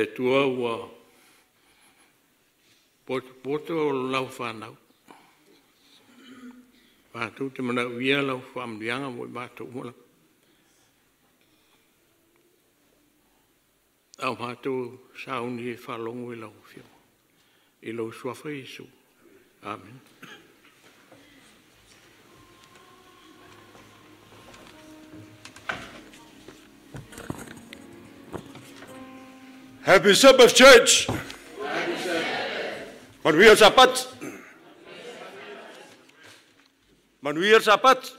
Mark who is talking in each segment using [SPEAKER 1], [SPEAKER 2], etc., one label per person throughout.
[SPEAKER 1] Le Atua ua potopoto lau fanau, matou te manaomia lau faamanuiaga mo i matou uma lava. A o matou sauni e faalogo i lau Afioga, i lou Suafa Iesu. Amene.
[SPEAKER 2] Happy Sabbath, Church! Manuia le Sapati. Manuia le Sapati.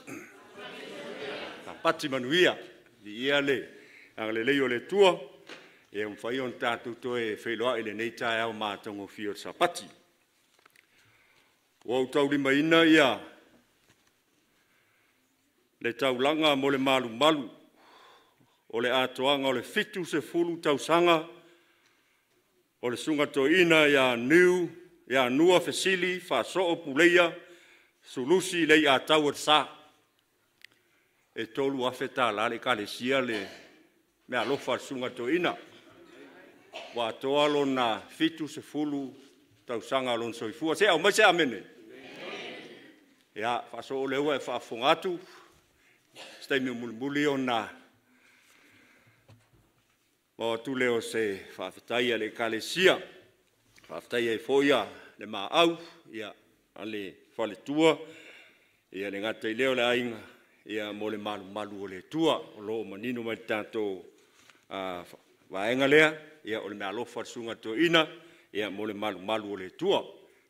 [SPEAKER 2] Sapati manuia. Viia le agalelei o le Atua e mafai ona tatou toe feiloai i lenei taeao matagofie o le Sapati. Ua ou taulimaina ia le taulaga mo le malumalu o le atoaga o le 70 tausaga o le Susuga Toeaina ia Niu ia Nua Fesili Faasoo Puleia Sulusi Leiataua le Sa. E $3,000 le Ekalesia le meaalofa a le Susuga i le Toeaina, ua atoa lona 70 tausaga o lona soifua. Se aumai se amene. Ia, Faasoo o lea ua e faafofoga atu, o se taimi mulimuli ona oo atu lea o se faafetai a le Ekalesia, e faafetai ai foi le maau a le faletua, e le gata i lea o le aiga, mo le malumalu o le Atua. O lo o manino mai le tatou vaega lea, o le meaalofa a le Susuga i le Toeaina mo le malumalu o le Atua.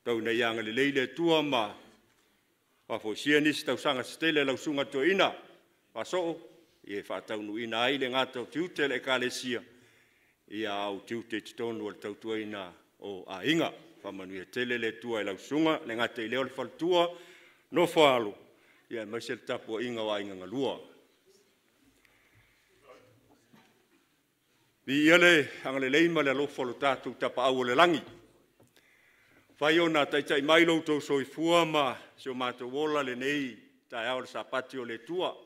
[SPEAKER 2] Tau ina ia agalelei le Atua ma faafoisia nisi tausaga se tele o lau Susuga i le Toeaina Faasoo e faataunuuina ai le gata o tiute o le Ekalesia, a o tiute i totonu o le tautuaina o aiga. Faamanuia tele le Atua i lau susuga, e le gata i lea o le faletua, nofo a alo, aemaise le tapuaiga o aiga galua. Viia le agalelei ma le alofa o lo tatou Tapaau o le lagi, ua mafai ona taitai mai lo outou soifua ma si o matou ola i lenei taeao o le Sapati o le Atua.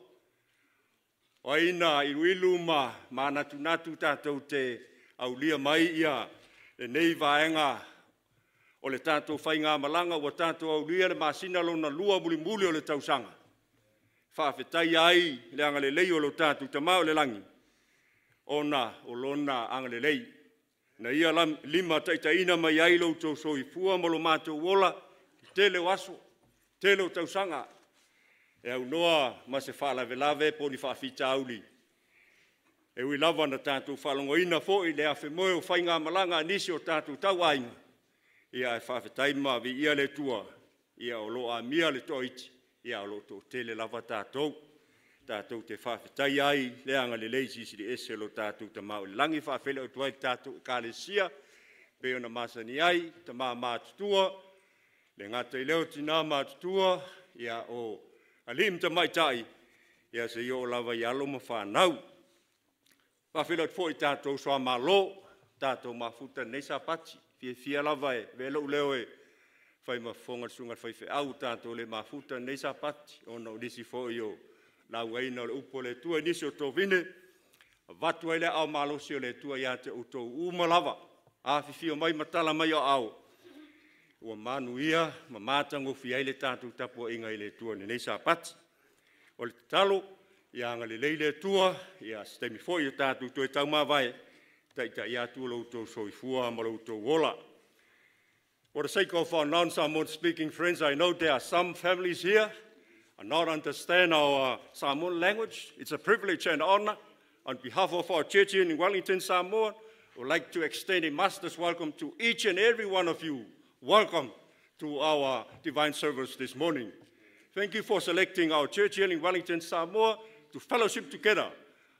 [SPEAKER 2] O ai na iluilu ma manatunatu tatou te aulia mai lenei vaega o le tatou faigamalaga ua tatou aulia le masina lona lua mulimuli o le tausaga, e faafetaia ai le agalelei o lo tatou Tama o le lagi, ona o Lona agalelei, na Ia limataitaiina mai ai lo outou soifua ma lo matou ola i le tele o aso, tele o tausaga, e aunoa ma se faalavelave po o ni faafitauli. E ui lava ina tatou faalogoina foi le afemoe o faigamalaga a nisi o tatou tauaiga, ae faafetai ma viia le Atua o lo o amia le toaiti, ae o lo o toatele lava tatou. Tatou te faafetaia ai le agalelei silisili ese o lo tatou Tama i le lagi. E faafeiloai atu ai i le tatou Ekalesia pei ona masani ai, tama matutua, e le gata i lea o tina matutua, o alii ma tamaitai, seia oo lava i alo ma fanau. E faafeiloai atu foi i tatou uso a Malo, tatou mafuta i lenei Sapati. E fiafia lava e avea lou leo e fai ma fofoga o le susuga i le faifeau, ua tatou le mafuta i lenei Sapati ona o nisi foi o laugaina o le upu a le Atua i nisi o tovine, avatu ai le aao malosi o le Atua ia te outou uma lava, afifio mai ma tala mai o aao, ua manuia ma matagofie ai le tatou tapuaiga i le Atua i lenei Sapati. O le tatalo, ia agalelei le Atua, se taimi foi o tatou toe taumavae, taitai atu lo outou soifua ma lo outou ola. For the sake of our non-Samoan speaking friends, I know there are some families here who not understand our Samoan language. It's a privilege and honor. On behalf of our church here in Wellington, Samoa, I would like to extend a master's welcome to each and every one of you. Welcome to our divine service this morning. Thank you for selecting our church here in Wellington, Samoa, to fellowship together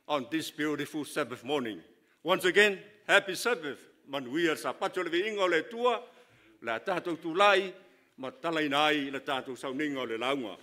[SPEAKER 2] on this beautiful Sabbath morning. Once again, happy Sabbath. Manuia Sapati o le viiga o le Atua, le a tatou tulai, ma talaina ai le tatou sauniga o le lauga.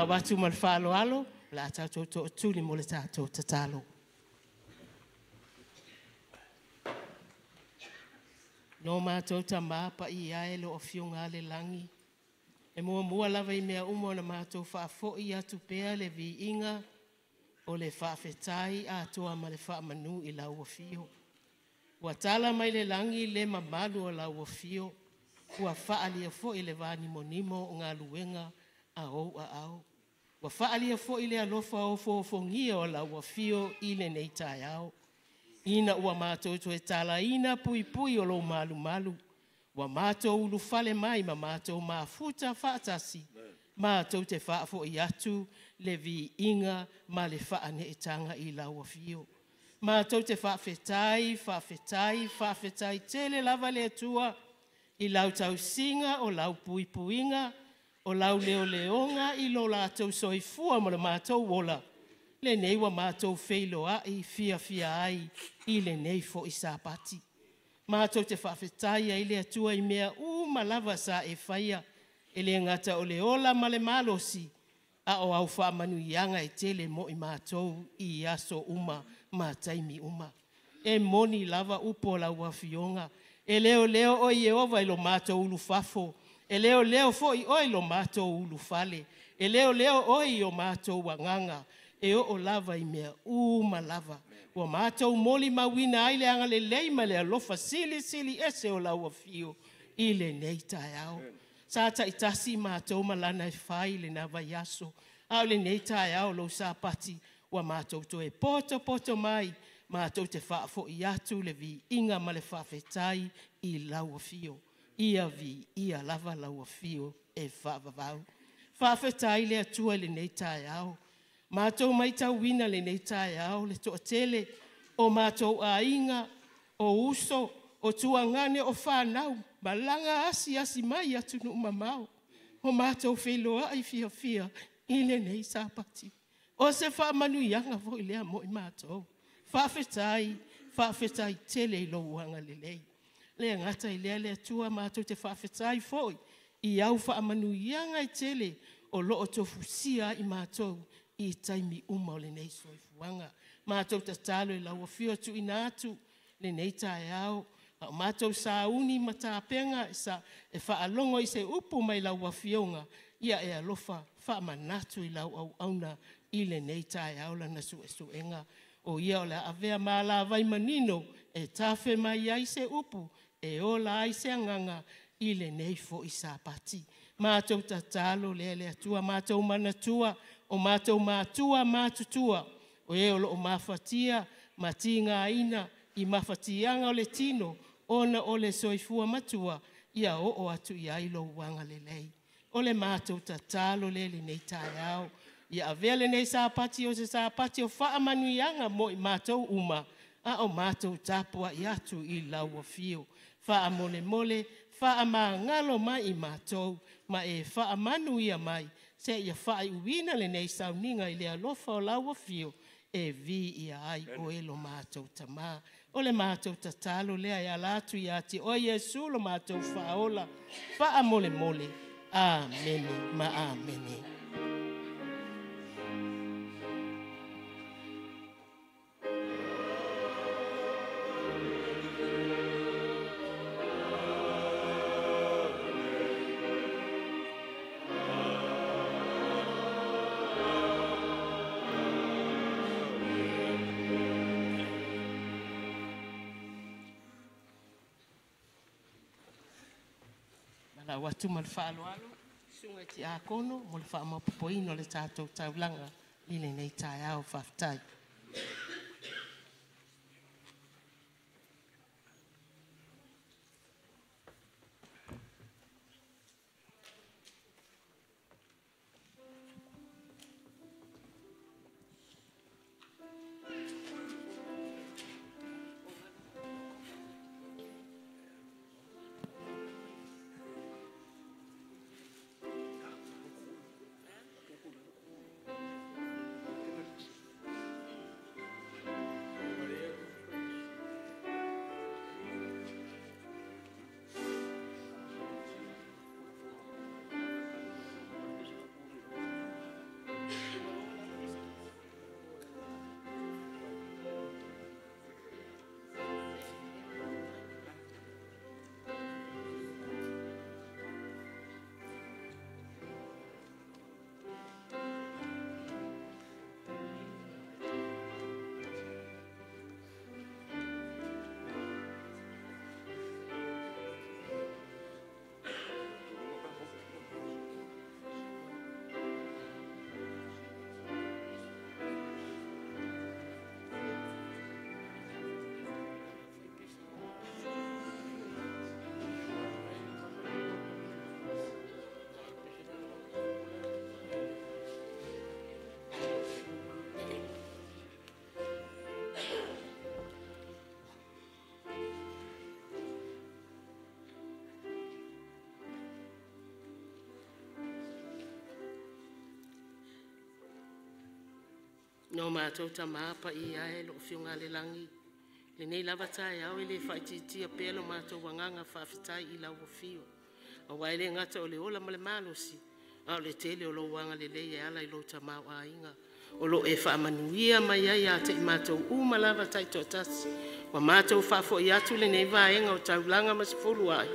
[SPEAKER 3] Lau atu ma le faaaloalo, o le a tatou tootuli mo le tatou tatalo. No mātou tamā pa i ae lo o fiunga le lagi. E mua mua lava i mea uma o na mātou faafoi atu pea le viiga o le faafetai atoa ma le faamanu i lau afio. Ua tala mai le lagi le mamalu o lau afio, ua faalia foi le vanimonimo o galuega a ou aao. Ua faalia foi le alofa ofoofogia o lau afio i lenei taeao. Ina ua mātou toe talaina puipui o lou malumalu, ua mātou ulufale mai ma mātou mafuta faatasi, mātou te faafoi atu le viiga ma le faaneetaga i lau afio. Mātou te faafetai, faafetai, faafetai tele lava le Atua i lau tausiga o lau puipuiga, o lau leoleoga i lo latou soifua ma le mātou ola, lenei ua mātou feiloai fiafia ai i lenei foi Sapati. Mātou te faafetai ai le Atua i mea uma lava sa e faia, e le gata o le ola ma le malosi, a o au faamanuiaga e tele mo i mātou i aso uma ma taimi uma. E moni lava upu o lau afioga, e leoleo oe Ieova i lo matou ulufafo, e leoleo foi oe i lo matou ulufale, e leoleo oe i o matou agaga, e oo lava i mea uma lava. Ua matou molimauina ai le agalelei ma le alofa silisili ese o lau afio i lenei taeao. Sa taitasi mātou malana e fai i lena vaiaso, a o lenei taeao o lou Sapati, ua mātou toe poto mai, mātou te faafoi atu le viiga ma le faafetai i lau afio. Ia viia lava lau afio e faavavau. Faafetai le Atua i lenei taeao. Mātou maitauina lenei taeao le toatele o mātou aiga, o uso, o tuagane, o whanau, malaga asiasi mai atunuu mamao. O mātou feiloai fiafia i lenei Sapati. O se faamanuiaga foi lea mo i mātou. Faafetai, faafetai tele i lou agalelei. Le gata i lea le Atua mātou te faafetai foi i au faamanuiaga e tele o loo tofusia ai mātou i taimi uma o lenei soifuaga. Mātou tatalo i lau afio tuuina atu lenei taeao, a o mātou sauni ma tapenga e faalogo i se upu mai lau afioga, ia e alofa faamanatu i lau auauna i lenei taeao lana suesuega. O ia o le a avea malavai manino e tafe mai ai se upu, e ola ai se agaga i lenei foi Sapati. Mātou tatalo lea le Atua, mātou manatua, o mātou matua matutua, o e o loo mafatia, matigaina, i mafatiaga o le tino, ona o le soifua matua, ia oo atu i ai lou agalelei. O le mātou tatalo lea lenei taeao, ia avea lenei Sapati o se Sapati o faamanuiaga mo i mātou uma, a o mātou tapuai atu i lau afio. Faamolemole, faamagalo mai i mātou, ma e faamanuia mai, se ia faaiuina lenei sauniga i le alofa o lau afio, e viia ai oe lo mātou tamā. O le mātou tatalo lea e ala atu ia te oe Iesu lo mātou faaola, faamolemole. Amene ma amene. Lau atu ma le faaaloalo, susuga i tiakono mo le faamaopoopoina o le tatou taulaga i lenei taeao. Faafetai. No mātou tamā paia e lo afioga i le lagi, lenei lava taeao e le faaitiitia pea lo matou agaga faafetai i lau Afio, aua e le gata o le ola ma le malosi, a o le tele o lou agalelei e ala i lou tamaoaiga o lo o e faamanuia mai ai ia te i matou uma lava taitoatasi. Ua matou faafoi atu lenei vaega o taulaga ma sefuluai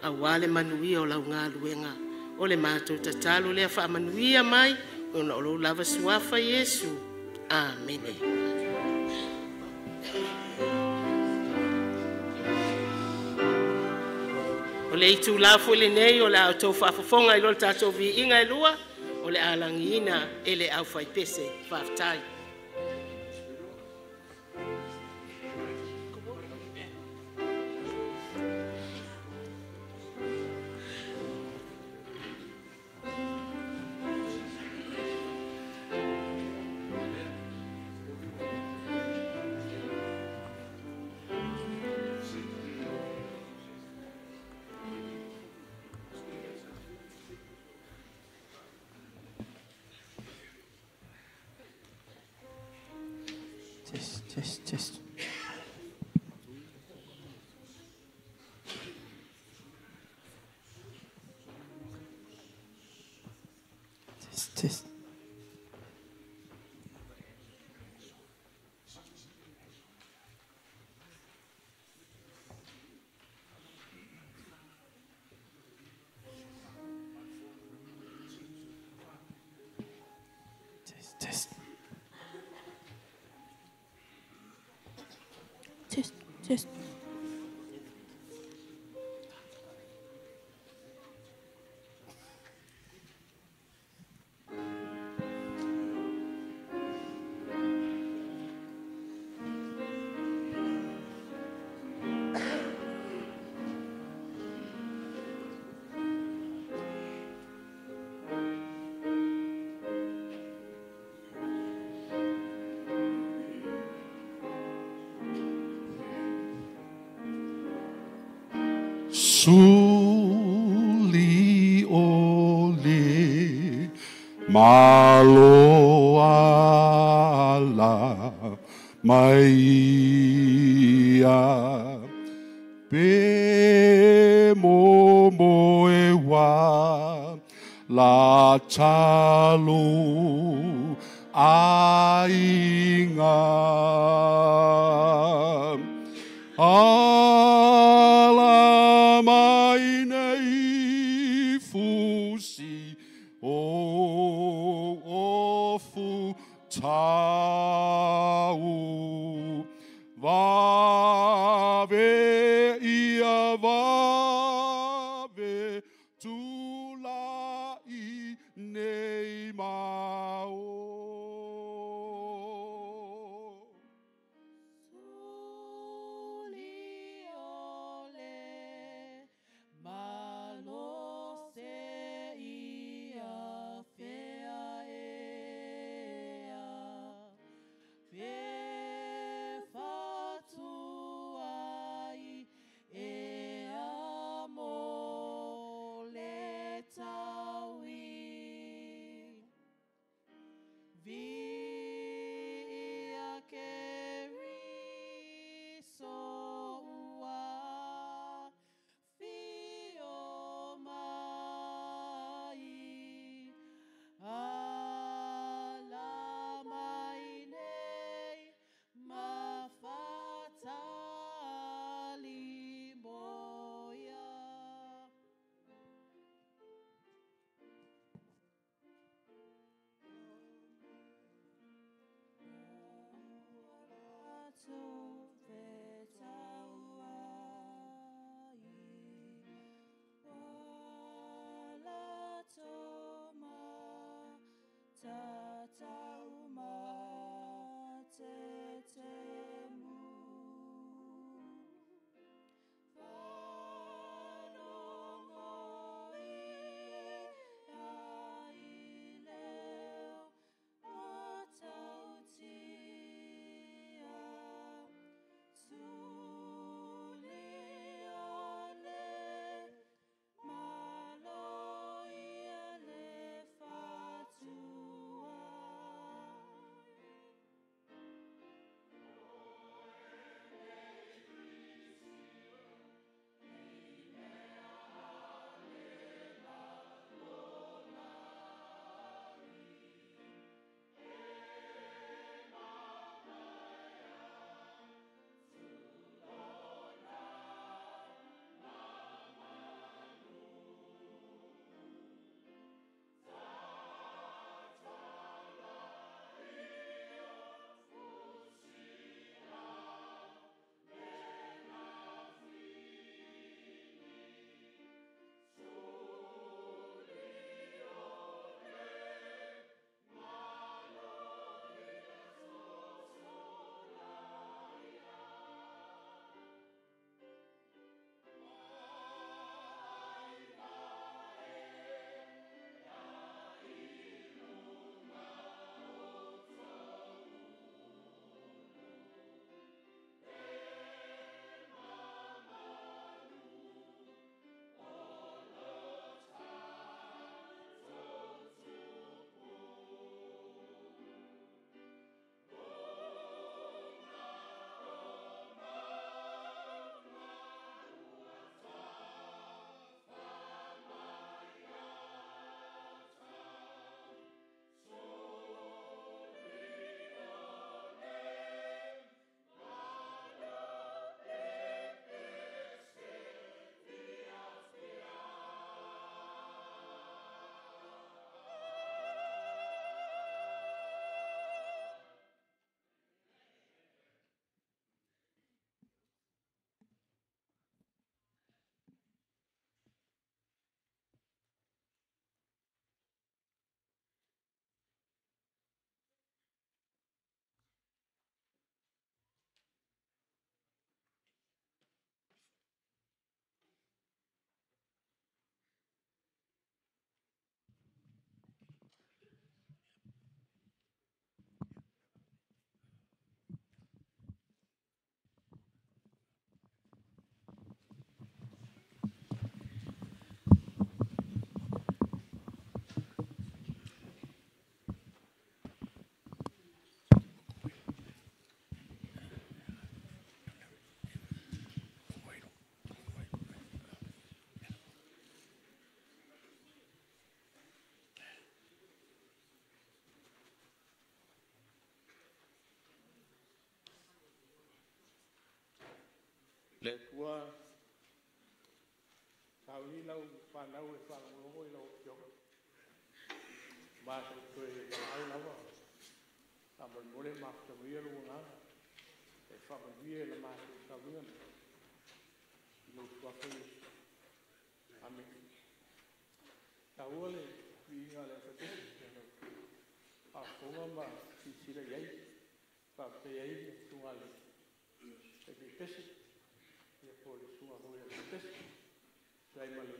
[SPEAKER 3] aua le manuia o lau galuega. O le matou tatalo lea, faamanuia mai ona o lou lava suafa Iesu. Amene. O le itula foi lenei o le a outou faafofoga i lo tatou viiga e lua, o le a lagiina e le aufaipese. Faafetai.
[SPEAKER 4] Test, test, test. Test, test. Test, test. Test, test.
[SPEAKER 5] Suli o le malo ala mai ia pe mo mo e wa la talo ainga ala mai nei fusi o fu tau vave ia vave tulai nei mau.
[SPEAKER 4] Fe fatu
[SPEAKER 1] Le Atua sauni lau whanau e whaalongolongo i lau afioga. Matou toe valaau lava, faamolemole ma afutagia lou agaga e faamanuia i le matou sauniga nei i lou suafa Iesu. Amene. Taua le viiga a le Alfapeti pei ona outou faafofoga ma silasila i ai. Faafetai ai le susuga a le Taitai Pese, ia po o le susuga foi a le Pese, tusa ai ma le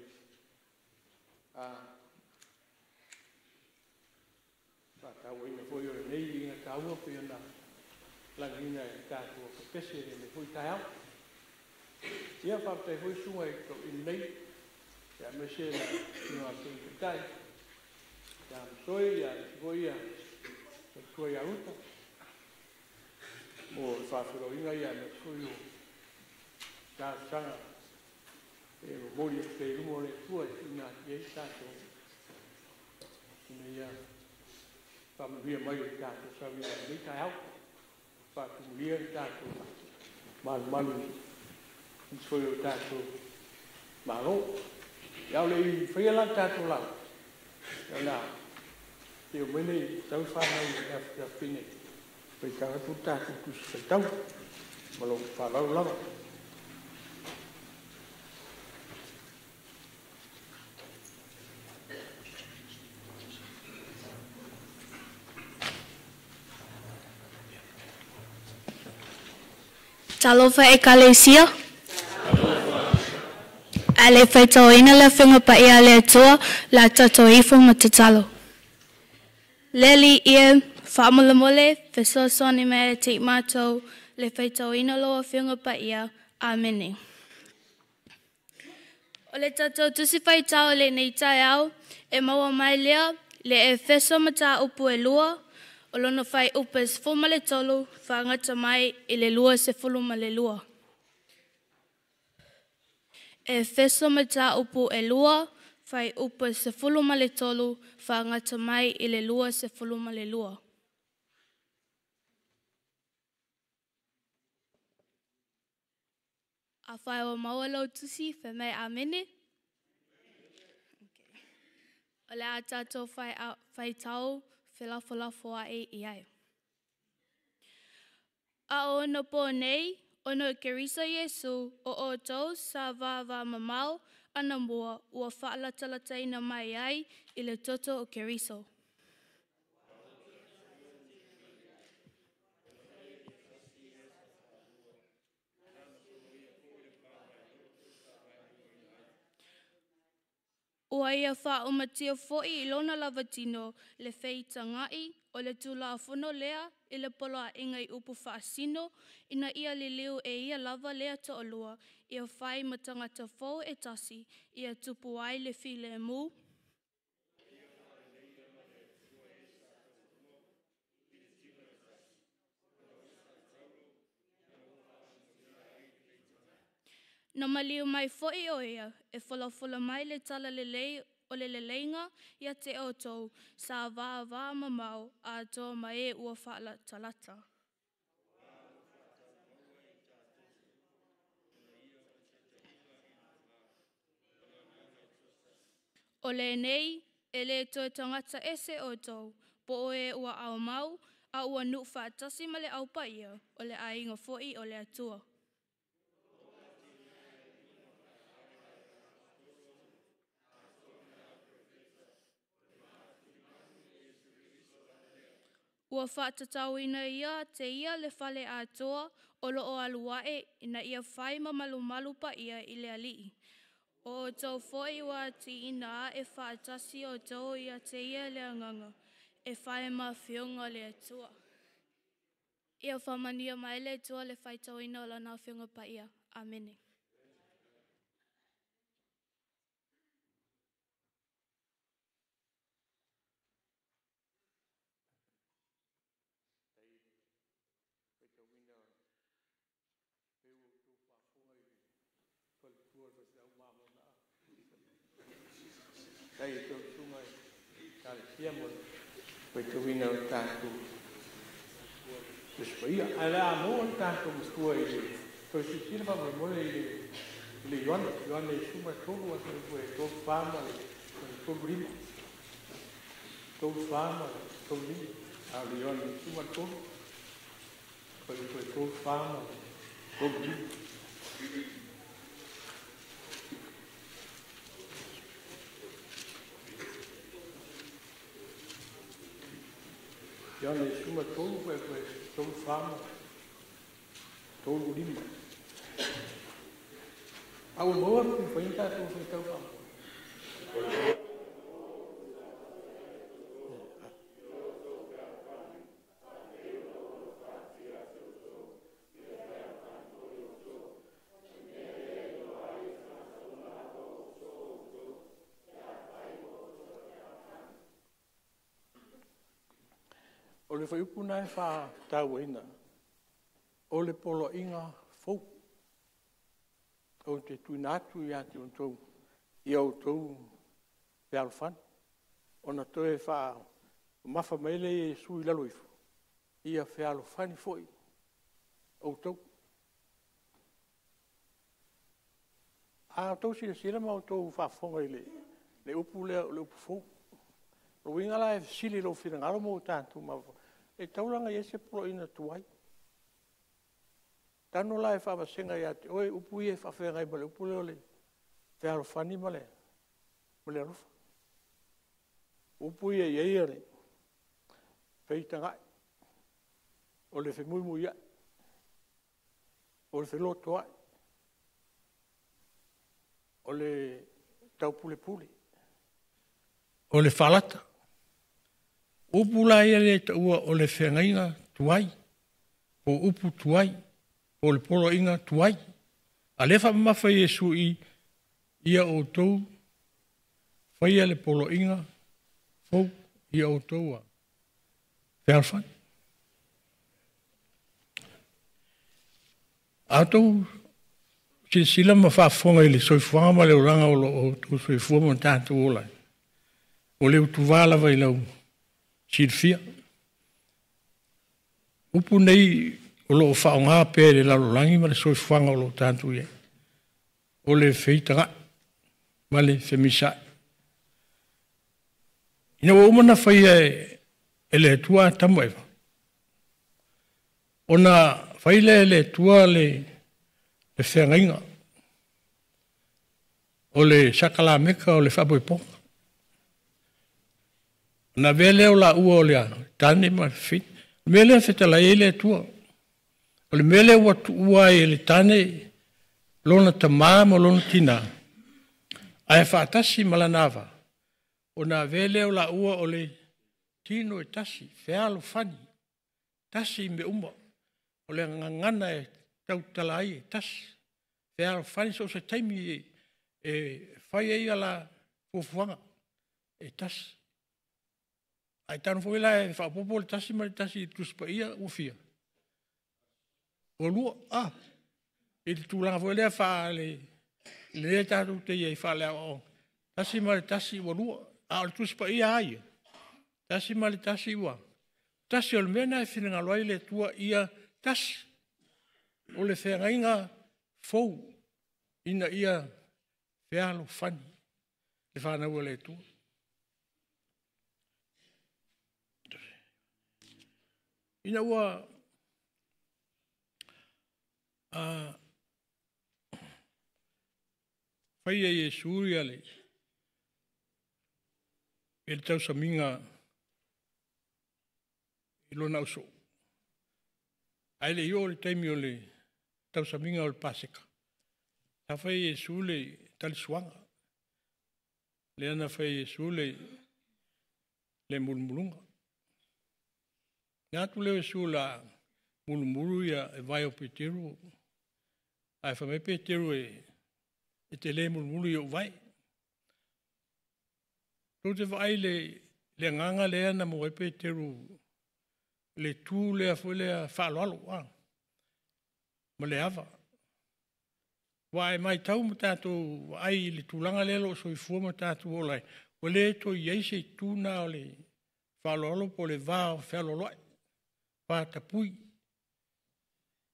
[SPEAKER 1] faatauaina foi o lenei viiga taua pei ona lagiina e le tatou Alfapese i lenei foi taeao. Ia faafetai foi susuga i toeaina nei, ia aemaise le susuga i le Sui Taitai ia Masoe, ia aemaise foi le faletua ia Ruta mo le faafeiloaiga, ia aemaise foi o talosaga e momoli atu pea i luma o le Atua e tuuina atu i ai tatou ina ia faamanuia mai i le tatou sauniga i lenei taeao. Faatumulia le tatou malumalu i nisi foi o tatou malo. Ia, a o le i faia la le tatou lauga, ia o le a afio mai le sau fanau i le afiafi nei, faitau atu le tatou Tusi Faitau. Ma lou faaaloalo lava.
[SPEAKER 6] Talofa Ekalesia. A le faitauina le Afioga Paia a le Atua, la tatou ifo ma tatalo. Le Alii e, faamolemole, fesoasoani mai ia te i matou, le faitauina o lau Afioga Paia. Amene. O le tatou tusi faitau o lenei taeao, e maua mai lea le Efeso mataupu e 2, o lona fuaiupu e 13, faagata mai i le 22. Efeso mataupu e 2, fuaiupu e 13, faagata mai i le 22. Afai ua maua lau tusi, fai mai amene. Okay. O le a tatou faitau felafolafoai i ai. A o ona pō nei, ona o Keriso Iesu, o outou sa vavamamao anamua ua faalatalataina mai ai i le toto o Keriso. Ua ia faaumatia foi i lona lava tino le feitaga'i o le Tulafono lea i le poloaiga i upu faasino, ina ia liliu e ia lava lea toalua ia fai ma tagata fou e tasi, ia tupu ai le filemu. Na maliu mai foi ʻo ia e folafola mai le talalelei o le leleiga ia te outou sa vavamamao atoa ma e ua faalatalata. O lenei, e le toe tagata ese outou, po o e ua aumau, a ua nuu faatasi ma le Au Paia, o le aiga foi o le Atua. Ua faatatauina ia te ia le fale atoa o lo o alu ae ina ia fai ma malumalu paia i le Alii. O outou foi ua atiina ae faatasi outou ia te ia le agaga e fai ma afioga o le Atua. Ia faamanuia mai le Atua le faitauina o Lana Afioga Paia. Amene.
[SPEAKER 1] Faitauina pei ua outou faafofoga i le faletua o le faifeau mamona tai e tau susuga i Ekalesia mo le faitauina o le tatou Tusi Paia. Ae o le a maua le tatou matua i le Toe silasila faamolemole i le Ioane, Ioane 13 aso 34 ma le 35. 34 ma le 35. A o le Ioane 13, 34 ma le 35. Ioane 13, 34 ma 35. A ua maua le mafai tatou faitau faamolemole. O le fuaiupu lena e faatauaina, o le poloaiga fou ou te tuuina atu ia te outou, ia outou fealofani. Ona toe faamamafa mai lea o Iesu i lalo ifo, ia fealofani foi outou. A outou silasila ma outou faafofoga i le upu lea o le upu fou. O lona uiga la e fesili i lou finagalo ma o tatou mafaufau, e tatau la ona i ai se poloaiga tuai. Tago la e faavasega ia te oe upu ia e faafeagai ma le upu lea o le fealofani ma le alofa. O upu ia e i ai le feitagai, o le femuimuiai, o le felotoai, o le taupulepule, o le faalata. O upu la ia e taua o le feagaiga tuai, po o upu tuai, po o le poloaiga tuai. A lea e faamamafa Iesu i ia outou faia le poloaiga fou ia outou fealofani. A outou silasila ma faafofoga i le soifuaga ma le olaga o lo o outou soifua ma tatou ola ai, o le utuva lava i lau silafia. Upu nei o lo o faaaoga pea i le lalolagi ma le soifuaga o lo o tatou i ai, o le feitagai ma le femisaai. Ina ua uma ona faia e le Atua Atamu ma Eva, ona fai lea e le Atua le feagaiga o le sakalameta o le faapoipoga. Ona avea lea o laua o le tane ma le fafine. O le mea lea e fetalai ai le Atua. O le mea lea ua tuua ai e le tane lona tamā ma lona tinā, ae faatasi ma lana ava, ona avea lea o laua o le tino e tasi, fealofani, tasi i mea uma. O le gagana e tautala ai e tasi, fealofani so o se taimi e fai ai ala fuafuaga e tasi. Ae tago foi la e faaopoopo le tasi ma le tasi i le Tusi Paia ua fia? Ua lua. I le tulaga foi lea faale lea tatou te i ai faaleaoaoga, tasi ma le tasi ua lua. A o le Tusi Paia lava ia, tasi ma le tasi ua tasi. O le mea lena e finagalo ai le Atua ia tasi. O le feagaiga fou ina ia fealofani le fanau a le Atua. Ina ua faia Iesu ia le tausamiga i lona ausoo, ae le i oo le taimi o le tausamiga o le Paseka, sa fai e Iesu le talisuaga, lea na fai e Iesu le mulumuluga. Na atu lea o Iesu la mulumulu ia e vae o Peteru, ae fai mai Peteru e te le mulumulu i ou vae. Tou te vaai le agaga lea na maua ai Peteru, le tu lea foi lea faaaloalo ma le ava. Ua e matau ma tatou vaai i le tulaga lea o lo o soifua ma tatou ola ai, ua le toe i ai se itu na o le faaaloalo po o le va o fealoaloai, va tapui.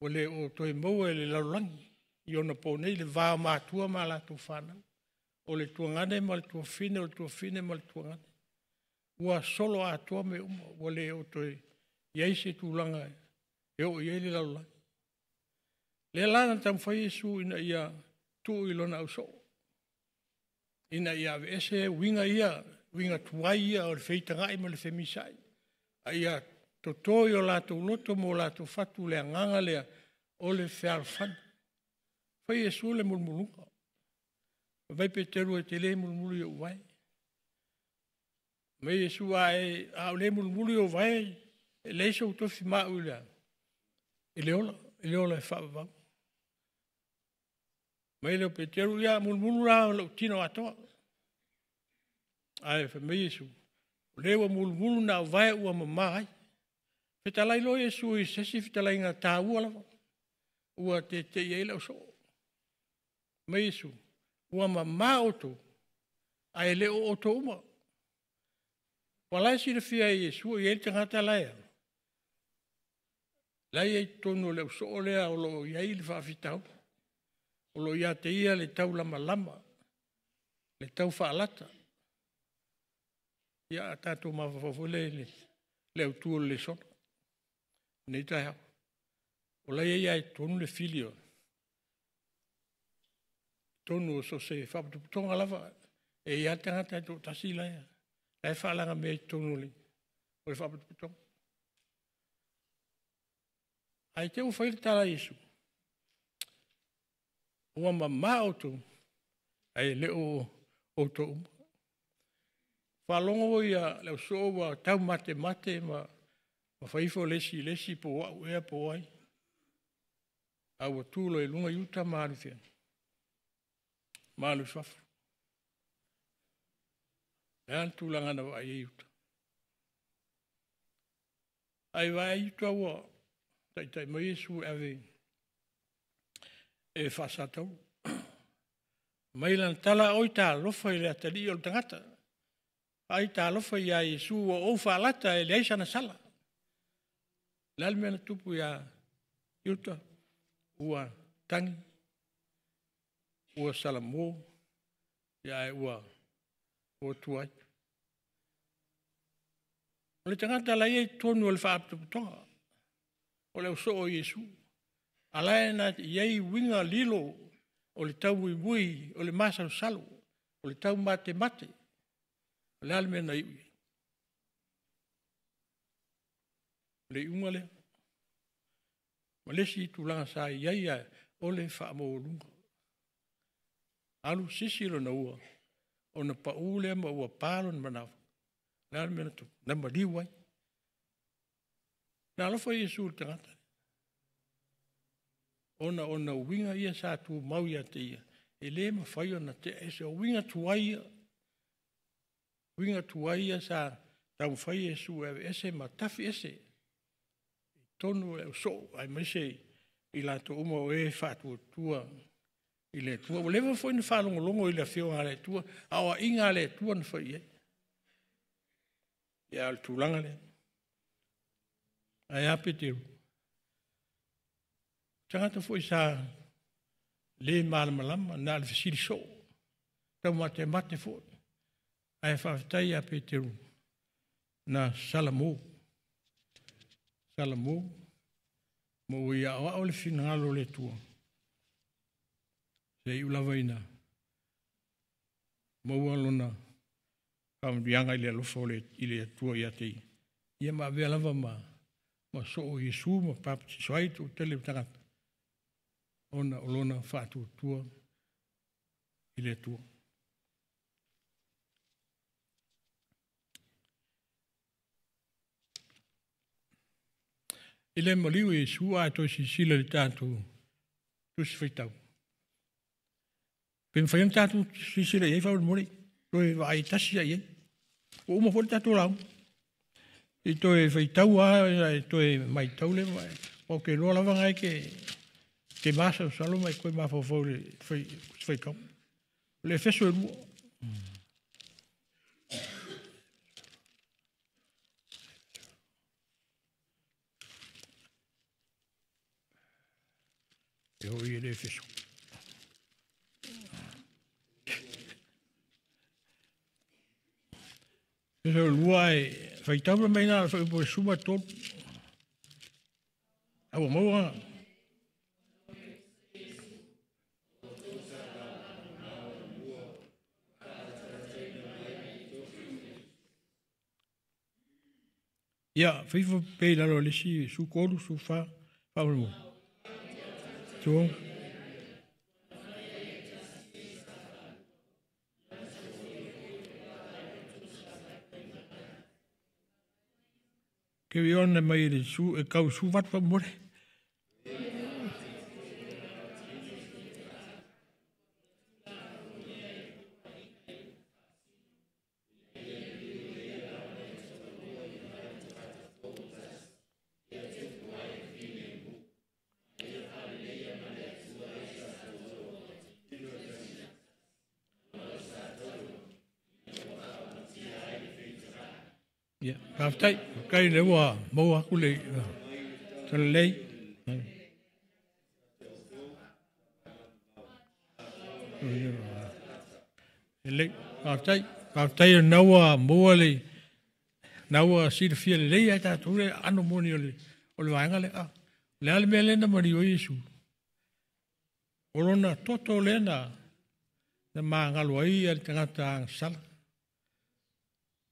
[SPEAKER 1] Ua le o toe maua e le lalolagi i ona po nei le va o matua ma latou fanau. O le tuagane ma le tuafine, o le tuafine ma le tuagane. Ua solo atoa mea uma, ua le o toe i ai se tulaga e oo i ai le lalolagi. Lea la na taumafai Iesu ina ia tuu i lona ausoo, ina ia aveese uiga ia, uiga tuai ia o le feitagai ma le femisaai, a ia toto i o latou loto ma o latou fatu le agaga lea o le fealofani. Fai Iesu le mulumuluga. Fai mai Peteru e te le mulumulu i ou vae. Mai Iesu a o le mulumulu i ou vae, e leai sou tofi ma au i le ola, i le ola e faavavau. Mai lea o Peteru, ia mulumulu la lou tino atoa. Ae fai mai Iesu, o lea ua mulumulu na au vae ua mama ai. Fetalai loa Iesu i se isi fetalaiga taua lava, ua tetei ai le ausoo. Mai Iesu, ua mama outou, ae le o outou uma. Ua la e silafia e Iesu e i ai le tagata la e alu, la e i ai totonu o le ausoo lea o lo o i ai le faafitauli. O lo o ia te ia le taulamalama, le taufaalata. Ia a tatou mafaufau foi lea i le autu o le lesona i lenei taeao. O la e i ai lava i totonu le fili o totonu o so o se faapotopotoga lava, e i ai lava le tagata e toatasi la e faalagamea i totonu o le faapotopotoga. Ae te i ua fai le tala a Iesu, ua mama outou, ae le o outou uma. Faalogo ia le ausoo ua taumatemate ma fai ifo le isi i le isi, po o au ea po o ai. A ua tu loa i luga Iuta ma alu i fea? Ma alu i fafo. O le a le tulaga na vaai ai Iuta? Ae vaai Iuta ua taitai mai Iesu e ave e faasatauro. Mai lana tala, oi talofa i le atalii o le tagata. Ai talofa ia Iesu ua ou faalata e leai sana sala. O le a le mea na tupu ia Iuta? Ua tagi, ua salamo, ae ua tuai. O le tagata la e i ai i totonu o le faalapotopotoga, o le ausoo o Iesu, a la e na i ai uiga lilo o le taubuibui, o le masalosalo, o le taumatemate. O le a le mea na iu i ai? O le iuga lea. Ma le isi tulaga sa i ai lava, o le faamaualuga. Alu sisi lona ua, ona pau lea ma ua pa lona manava. O le a le mea na tupu? Na maliu ai. Na alofa Iesu i le tagata. Ona o uiga ia sa tumau ia te ia, e le mafai ona tea ese. O uiga tuai ia. Uiga tuai ia sa taumafai Iesu e aveese ma tafi ese i totonu o le ausoo, aemaise i latou uma o e faatuatua i le Atua. Ua leva foi ona faalogologo i le Afioga a le Atua, a o aiga a le Atua na fai i ai. Ia, o le tulaga lea. Ae a Peteru? Tagata foi sa le malamalama, na o le fesili soo, taumatemate foi. Ae faafetai ia Peteru na salamo, salamo, ma ua ia aoao le finagalo o le Atua. Se iu lava ina maua lona faamanuiaga i le alofa o le Atua ia te ia. Ia ma avea lava ma soo Iesu ma papatiso ai toatele o tagata, ona o lona faatuatua i le Atua. I le maliu Iesu a toe silasila i le tatou tusi faitau. Pe mafai ona tatou silasila i ai faamolemole, toe vaai tasi i ai. Ua uma foi le tatou lauga. I toe faitau lava, e toe matau le o ke loa lava ngai ke masalosalo mai koe mafaufau i le faitau. O le Efeso e 2. E hoi e le Efeso. Efeso 2 e faitau mai na foi po suma tolu. Aua maua. Ia, faifo pe lalo le si su kolu su fa fa mo. Tu. Ke viona mai le su e kau su vat fa mo. Ia, faafetai, kai le ua maua aku le talalei. Le, faafetai, faafetai o na ua maua le, na ua silafia lelei ai tatou le ano moni o le vaega lea. Le a le mea lea na maliu ai Iesu. O lona toto lea na magalo ai le tagata agasala.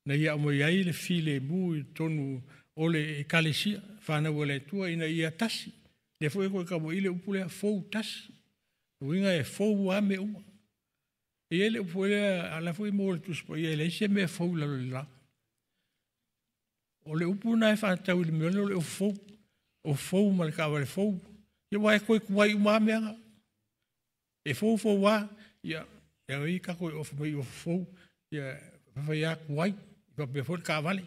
[SPEAKER 1] Na ia mai ai le file mu i tonu o le ekalesia, whanau o le Atua ina ia tasi. Le foi koe ka mo ile upu lea fou tasi. Uinga e fou a me uma. E ele upu lea ala foi mo le tusipa ia le se me fou lalo le la. O le upu na e whanatau i le mea o le o fou. O fou ma le kawa le fou. Ia wae koe kuai uma meanga. E fou fou a. Ia, ia i kako e ofu mai o fou. Ia whawhai a kuai. Ia pe foi le kawale.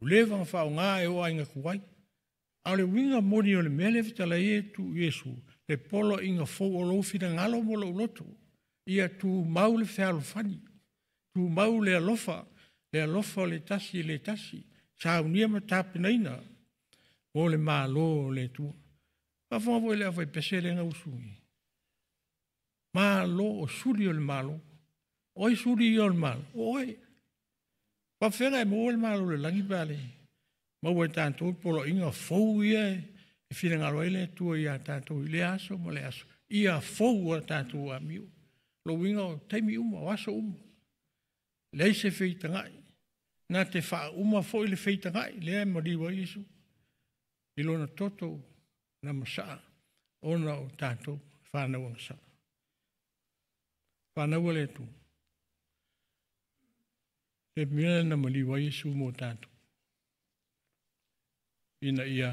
[SPEAKER 1] O le wanga whaonga e o ainga kuai. A o le winga moni o le mea le whitala e tu Iesu. Le polo inga fou o lou whina ngalo mo lou loto. Ia tu mau le whealofani. Tu mau le alofa. Le alofa o le tasi le tasi. Saunia ma tapenaina. O le malo o le tua. Whafonga foi le awhai pese le ngausungi. Malo o suli o le malo. Oi suli o le malo. Oi. Whawhenga e mō le malo le langi pale. Maua e tātou polo inga fou ia e whina ngalo ai le tua ia tātou i le aso ma le aso. Ia fou a tātou a miu. Lo winga o taimi uma, o aso uma. Lei se whitangai. Nā te wha uma fo i le whitangai. Lea e mariwa Iesu. I lona toto na masaa. Ona o tātou whanau angasa. Whanau le tua. Le mea na maliwa Iesu mō tātou. Ina ia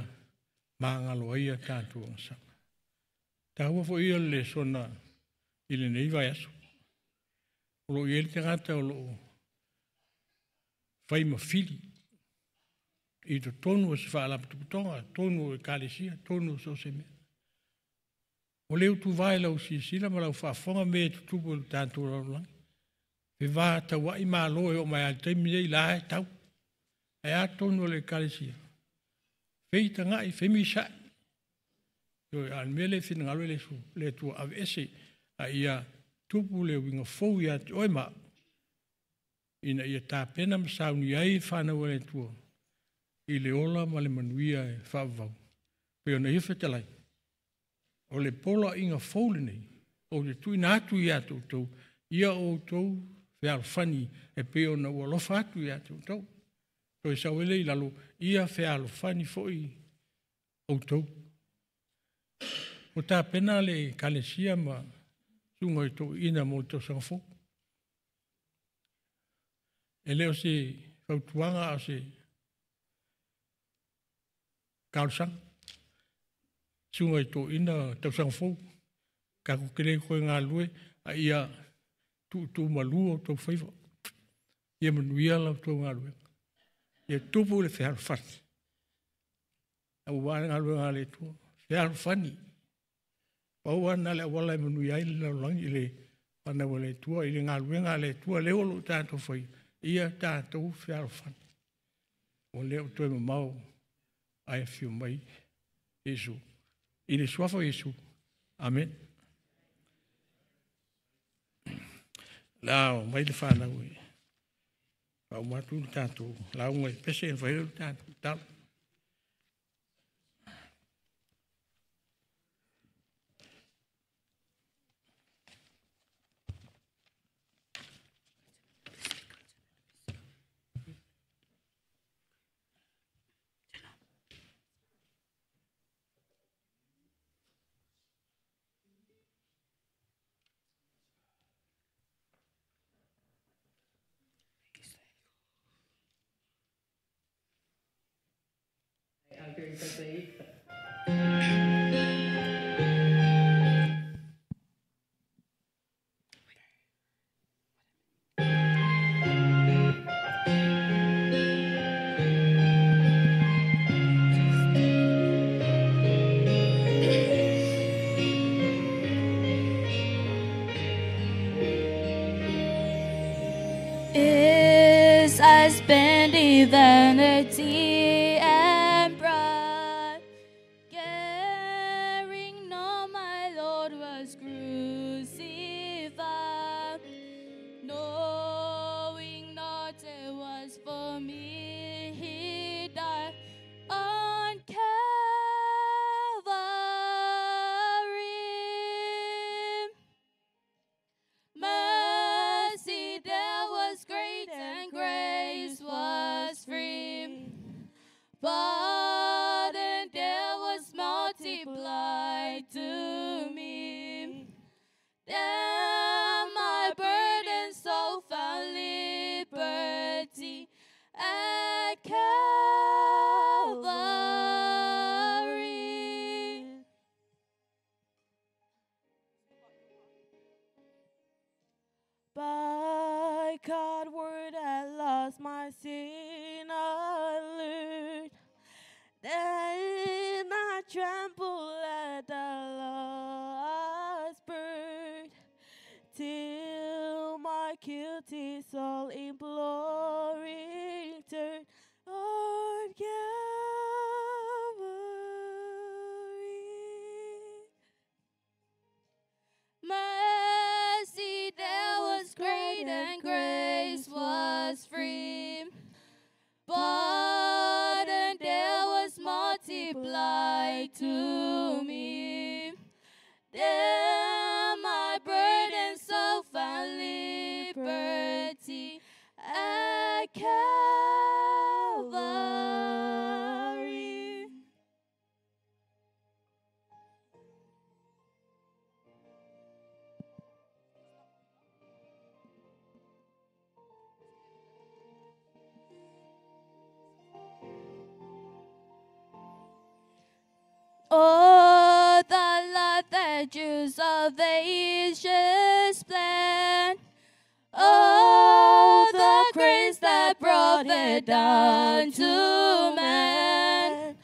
[SPEAKER 1] māngalo ai a tātou angasa. Tāhua fo ia le sona i le nei vai aso. O lo i ele te gata o lo whai mawhili. I to tonu o se whaalapatuputonga, tonu o e kalesia, tonu o so se mea. O leo tu vai lau sisila ma lau whaafonga me tutupu o le tātou raulangi. Fe vā tauai malo e o mai al taimi nei la e tau. E a tonu o le kalesia. Fei tangai, fei misai. Yo al mele whina ngalo le su, le tua ave ese a ia tupu le winga fou ia te oe ma. Ina ia tāpena masauni ai whanau o le tua. I le ola ma le manuia e whaavau. Pe ona ia whetalai. O le pola inga fou le nei. O te tuina atu ia tōtou. Ia o tō whealofani e pe ona ua lofa atu ia tōtou. Toi sawele i lalo ia whealofani foi o tō. O tāpena le kalesia ma sunga i tō ina mō tō sangafo. E leo se fautuanga o se kaulsang. Sunga i tō ina tau sangafo. Ka kukele koe ngā lue a ia tū malu o tō whaiwa. Ia manuia lau tō ngā lue. Ia tupu le whealofani. Au wā ngā lue ngā le tua. Whealofani. Pau ana le awala e manuia ai le laulangi i le whanau le tua, i le ngā lue ngā le tua, le olo tātou whai. Ia tātou whealofani. O leo toe mamau ai whiu mai Iesu. I le suafa Iesu, Amen. La o mai le whanau e. Pa umatu le tātou. Launga i pese e whaile le tātou. Talo.
[SPEAKER 6] Is I spend eternity and pride, caring no my Lord was crucified, knowing not it was for me he died on Calvary. Mercy there was great and grace was free. Pardon there was multiplied to me. There my burden so found liberty at Calvary.
[SPEAKER 4] By God word at last my sin allured. Then I tremble at the lost bird, till my guilty soul imploring turned on Calvary.
[SPEAKER 6] Mercy there was great and grace was free. Pardon there was multiplied to me. There my burden so found liberty at Calvary. Oh, the love that drew salvation's plan. Oh, the grace that brought it down to man.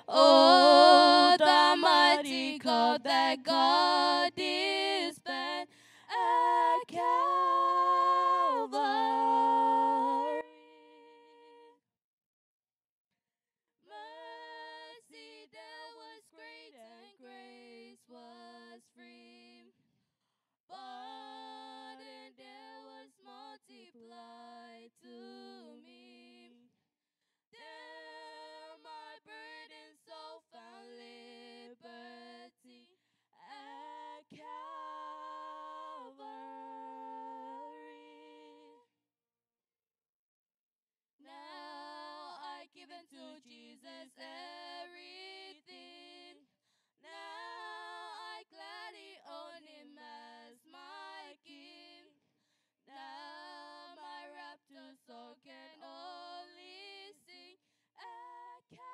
[SPEAKER 6] Oh, the mighty cup that God dispensed at Calvary. Mercy there was great and grace was free. Pardon there was multiplied to me. There my burden so found liberty at Calvary. Now I give unto Jesus everything. Now I gladly own him as my king. Now my rapture soul can only sing at Calvary.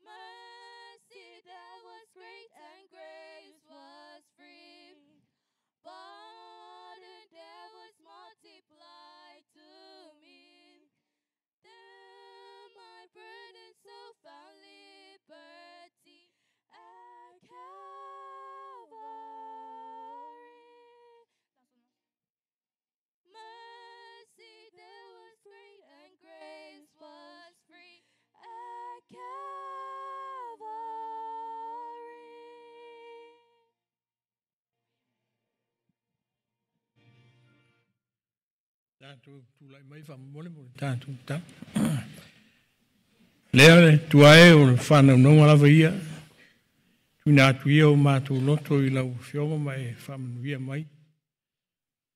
[SPEAKER 6] Mercy there was great and grace was free. Pardon there was multiplied.
[SPEAKER 1] Tatou tulai mai faamolemole mo le tatou tatalo. Lea le Atua e o le faanaunaua lava ia, tuuina atu ia o matou loto i lau Afioga ma e faamanuia mai.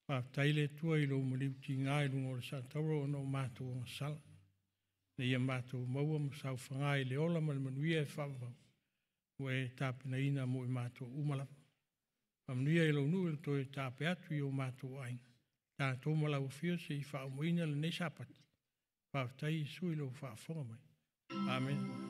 [SPEAKER 1] Faafetai le Atua i lou maliu tiga i luga o le satauro ona o matou agasala, ina ia matou maua ma saofaga i le ola ma le manuia e faavavau, ua e tapenaina mo i matou uma lava. Faamanuia i lou nuu i le toe taape atu i o matou aiga, tatou ma lau afio se i faaumaina lenei Sapati. Faafetai Iesu i lou faafofoga mai. Amene.